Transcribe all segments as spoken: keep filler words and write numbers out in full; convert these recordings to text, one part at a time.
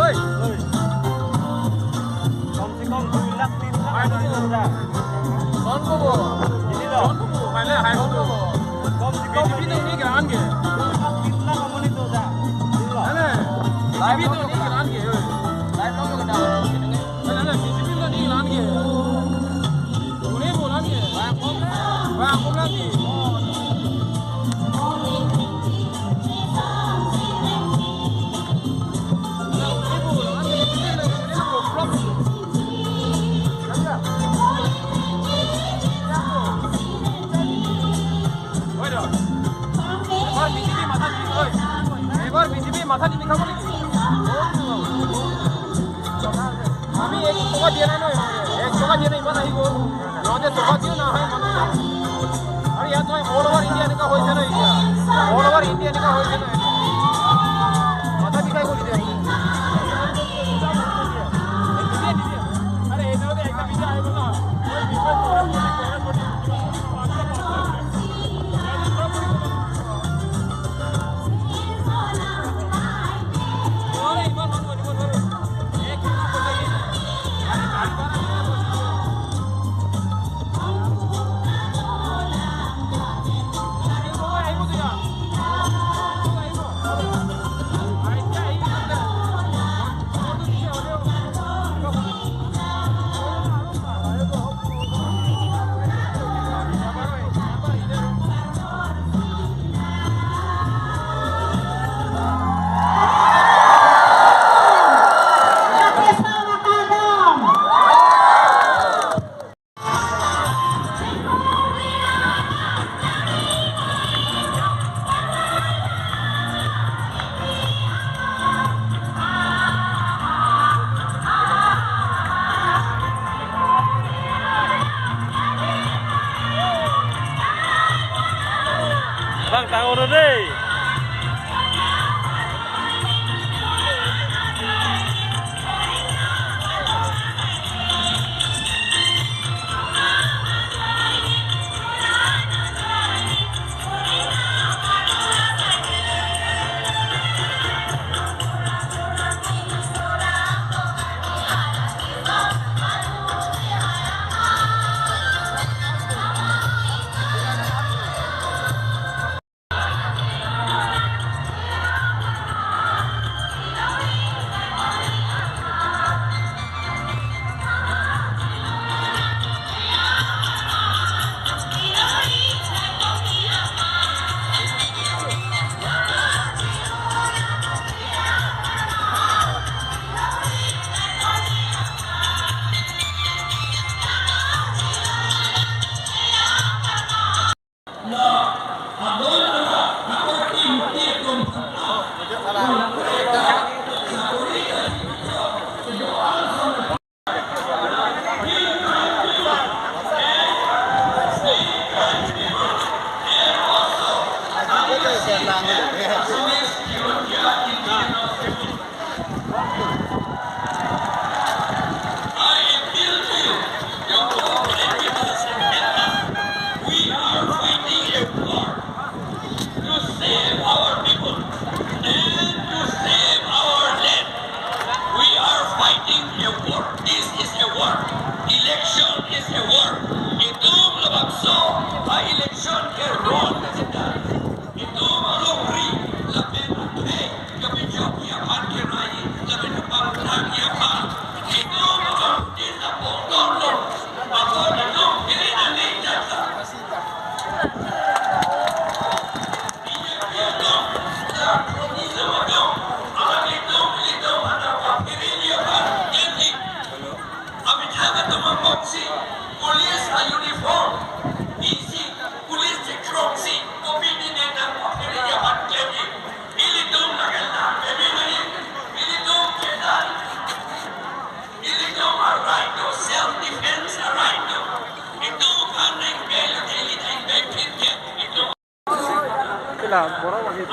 Oi. Oi. Kom se kom dui lakh, tin lakh. Hai, hai, hai. Kon ko bo? Ini lo. Kon ko bo? Hai le, hai ko bo? Kom se kom B J P dong ni keran ke. Dui lakh, tin lakh amonit do da. Ini lo. Hai le. B J P dong ni keran ke, oi. Live dong ke da. Hai le, hai le, B J P dong ni keran ke. Une bo lan ke. Bang, kom lan ke. এবাৰ বিজেপি মাথা নিবি, ঐ। এবাৰ বিজেপি মাথা নিবি খাব নেকি? আমি এক টকা দিয়া নাই ন, এক টকা দিয়া নাই, ইমান আহিব। সিহঁতে টকা দিও নাহে মানুহ। আৰু ইয়াত নহয়, all over India এনেকুৱা হৈছে ন এতিয়া। All over India এনেকুৱা হৈছে ন। মাথা বিষাই কৰি দিয়ে। আৰে, এইটো একটা বিজয় আহিব ন। Bang, tang oro dei. Chronism atum, alanglitum, ilitum, anak aphirin liapan, Gen Z. Amethang atum angbongsi, police a-uniform, isi, police chekrongsi, kopine nang aphirin liapan klemji. Ilitum lagen na, peme nangji, ilitum kedan, ilitum a-right to self defense a-right to. Itum aphan nang bel, ilitum bel phit ke, itum Sila borok lagi.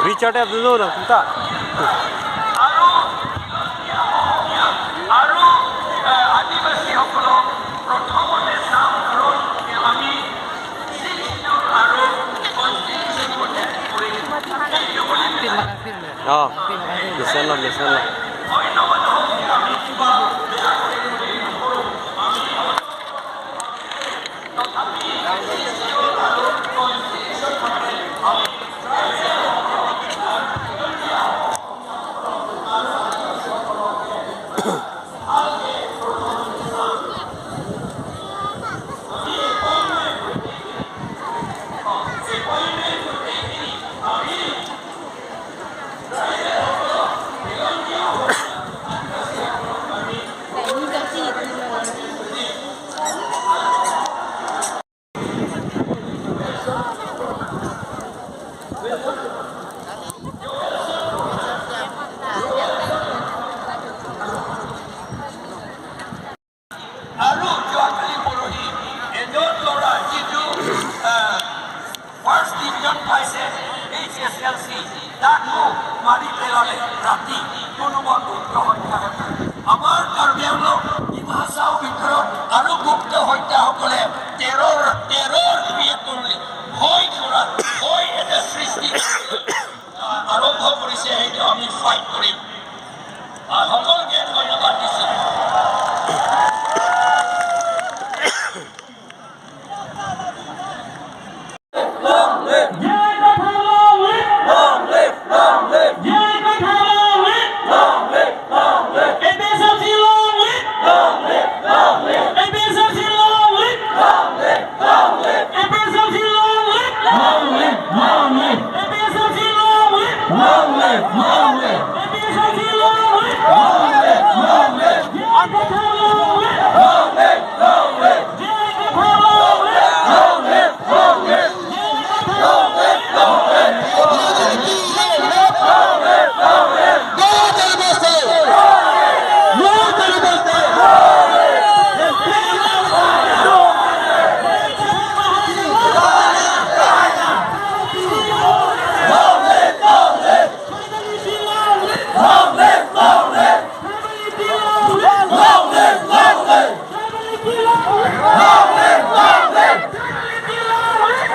Richard F. Dodon, kunta? আৰু, আহ, আদিবাসীসকলক প্ৰথমতে চাওক, কাৰণ আমি six schedule আৰু constitution protect কৰিম। সেইটো বুলি অ, বিশাল, বিশাল। অন্য মানুহ হ'লে আমি কিবা বেয়া কৰিম বুলি নকৰোঁ। আমি আৰু যোৱাকালি পৰহি এজন ল'ৰা যিটো, আহ, ফাৰ্ষ্ট ডিভিজন পাইছে এইচ এছ এল চি, তাকো মাৰি পেলালে ৰাতি। কোনোবা গুপ্ত হত্যা ঘটনা। আমাৰ কাৰ্বি আংলং ডিমা হাছাও ভিতৰত আৰু গুপ্ত হত্যাসকলে টেৰ'ৰ, টেৰ'ৰ ক্ৰিয়েট কৰিলে, ভয় কৰা, ভয় এটা সৃষ্টি আৰম্ভ কৰিছে, সেইটো আমি ফাইট কৰিম। আহ, সকলোকে ধন্যবাদ দিছোঁ। Long live! J I Kathar long live! Long live! Long live! J I Kathar long live! Long live! Long live! A P H L C long live! Long live! Long live! A P H L C long live! Long live! Long live! A P H L C long live! Long live! Long live! A P H L C long live! Long live! Long live! A P H L C long live! Long live! Long live! J I Kathar long live! Long live! Long live! J I Kathar long live! Long live! Long live!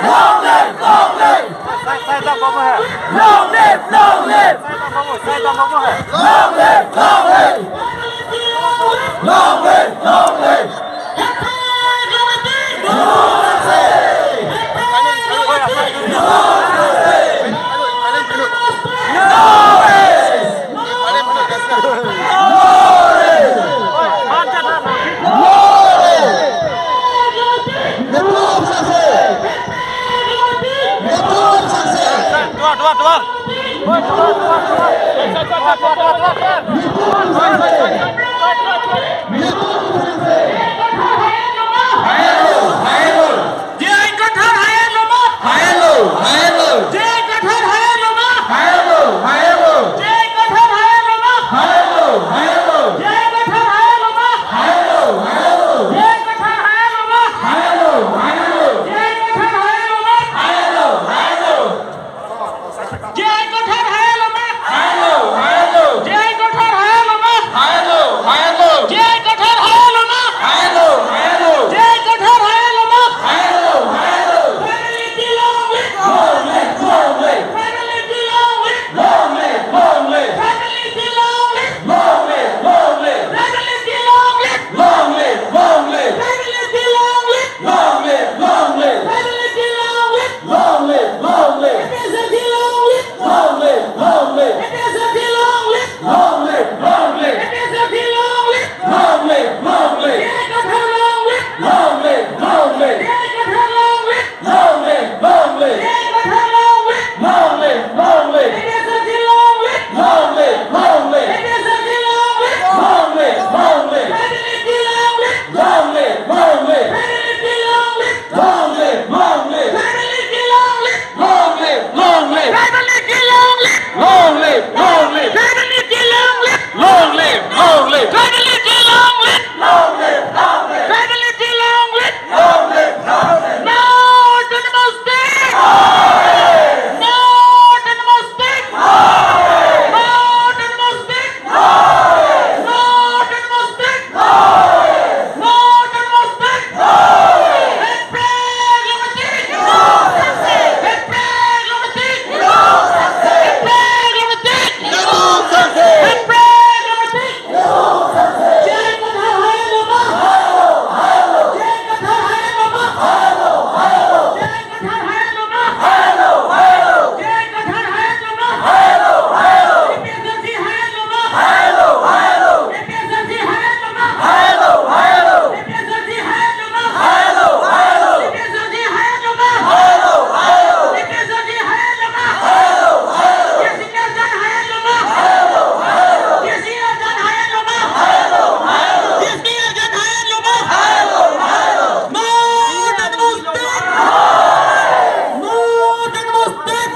Long live, long live! Sai, sai ta komo hai? Long live, long live! Sai ta komo, sai ta komo hai? Long live, long live! Long live, long live! Duar, duar, duar. J I Kathar hai nomor. Hai lo, hai lo. J I Kathar hai nomor.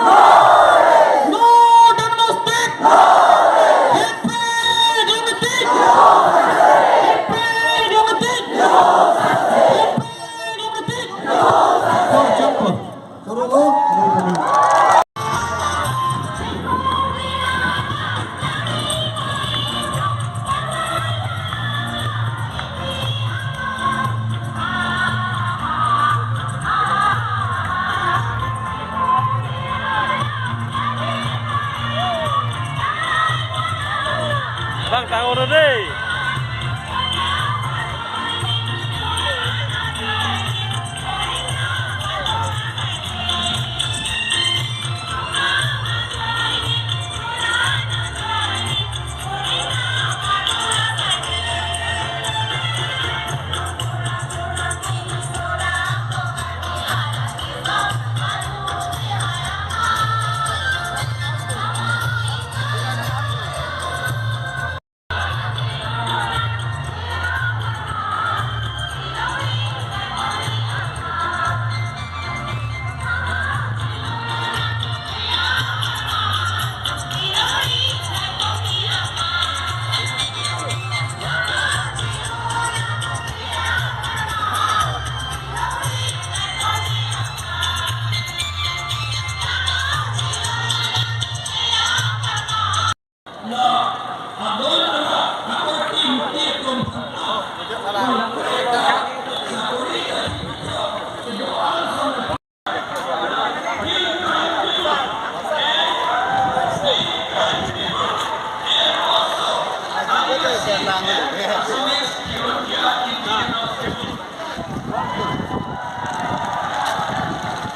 No demon state! Hatred unity! Hatred unity! Hatred unity! Bang, tang oro dei.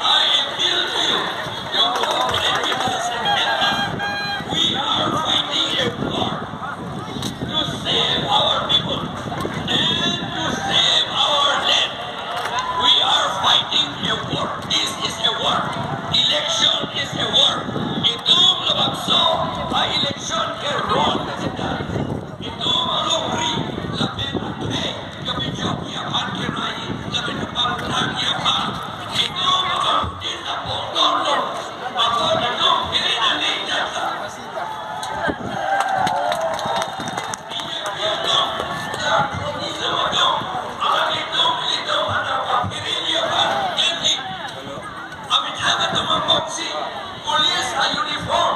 I appeal to you, your cooperative leaders and members. We are fighting a war to save our people and to save our land. We are fighting a war. This is a war. Election is a war. Itum labangso a-election ke-run ajat. Itum alongri lapen akhei kapejokji aphan kerai lapen kapangthangji aphan. Itum along din apong dolo. Apot itum piri nangji jatsa. Iya, iya, itum, itum, itum, itum, alang itum, itum, anak kapiriji aphan, Gen Z. Amethang atum angbongsi, police a-uniform,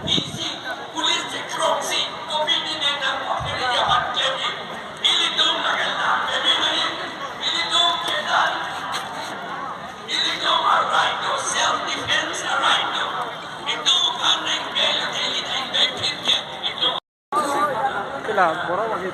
isi, police chekrongsi, kopine nang kapiriji aphan klem-ik. Ilitum lagal na, peme nangji, ilitum kedan, ilitum a-right to self defense a-right to. Itum aphan nang bel, daily time bel phit ke, itum. Sila, borok lagi.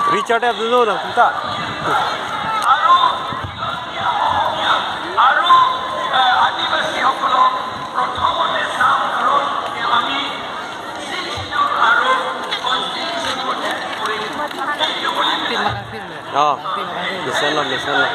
Richard Abdul na kunta. Oh, di sana, di sana.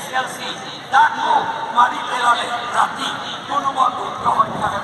L C, dak mo, mari pelale, rati, tunu mo tu, rohon kare